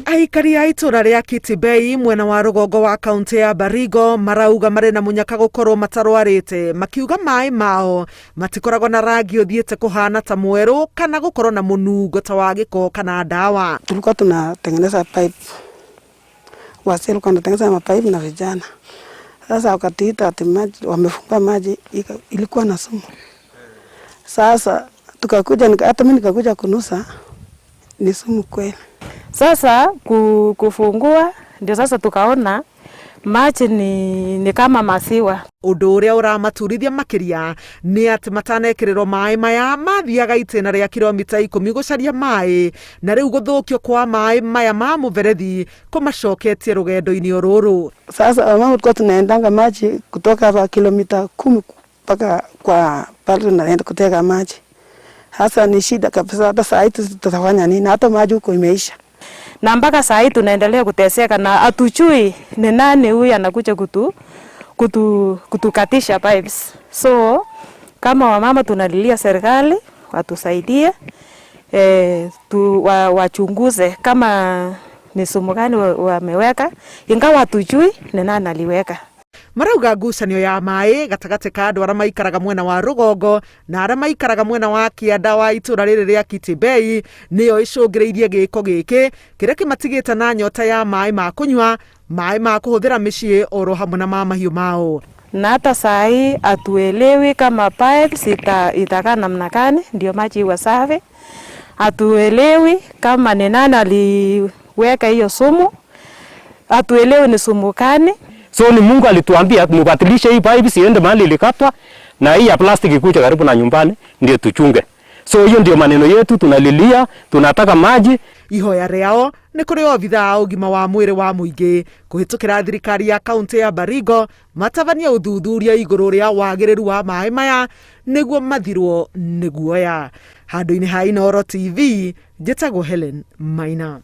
Aikari a itũra rĩa Kitibei mwena wa rũgongo wa kaunti ya Baringo marauga marĩ na mũnyaka gũkorwo matarwarĩte, makiuga maĩ mao matikoragwo na rangi ũthiĩte kũhana ta mwerũ kana gũkorwo na mũnungo ta wa gĩko kana ndawa. Tulikuwa tunatengeneza pipe, wazee walikuwa wanatengeneza mapipe na vijana. Sasa wakatuita ati maji wamefungua maji ilikuwa na sumu. Sasa tukakuja, hata mimi nikakuja kunusa ni sumu kweli. Sasa kufungua ndio sasa tukaona maji ni kama maziwa. Ũndũ ũrĩa ũramaturithia makĩria nĩ atĩ matanekĩrĩrwo maĩ maya mathiaga itĩna rĩa kilomita 10 gũcaria maĩ, na rĩu gũthũkio kwa maĩ maya ma mũberethi kũmacoketie rũgendo-inĩ o rũrũ. Sasa wamama tulikuwa tunaendanga maji kutoka hapa kilomita 10 mpaka kwa pale tunaenda kutega maji. Hasa ni shida kabisa, hata saa hii tutafanya nini? Hata maji huko imeisha. Na mpaka saa hii tunaendelea kuteseka na hatujui ni nani huyu anakuja kutukatisha pipes. So kama wamama tunalilia serikali watusaidie, wachunguze kama ni sumu gani wameweka, ingawa hatujui ni nani aliweka. Marauga ngucanio ya maĩ gatagatĩ ka andũ arĩa maikaraga mwena wa rũgongo na arĩa maikaraga mwena wa kĩanda wa itũra rĩrĩ rĩa Kitibei nĩyo ĩcũngĩrĩirie gĩko gĩkĩ kĩrĩa kĩmatigĩte na nyota ya maĩ ma kũnyua, maĩ ma kũhũthĩra mĩciĩ oro hamwe na ma mahiũ mao. Na hata saa hii hatuelewi kama pipes itakaa namna gani ndio maji iwe safi. Hatuelewi kama ni nani aliweka hiyo sumu. Hatuelewi ni sumu gani. So ni Mungu alituambia mubadilishe hii pipe siende mahali ilikatwa na hii ya plastiki kuja karibu na nyumbani ndio tuchunge. So hiyo ndio maneno yetu tunalilia, tunataka maji. Ihoya rĩao nĩ kũrĩ obithaa a ũgima wa mwĩrĩ wa mũingĩ kũhĩtũkĩra thirikari ya kaunti ya Baringo matabanie ũthuthuria igũrũ rĩa wagĩrĩru wa maĩ maya nĩguo mathirwo nĩ guoya. Handũ-inĩ ha Inooro TV, njĩtagwo Helen Maina.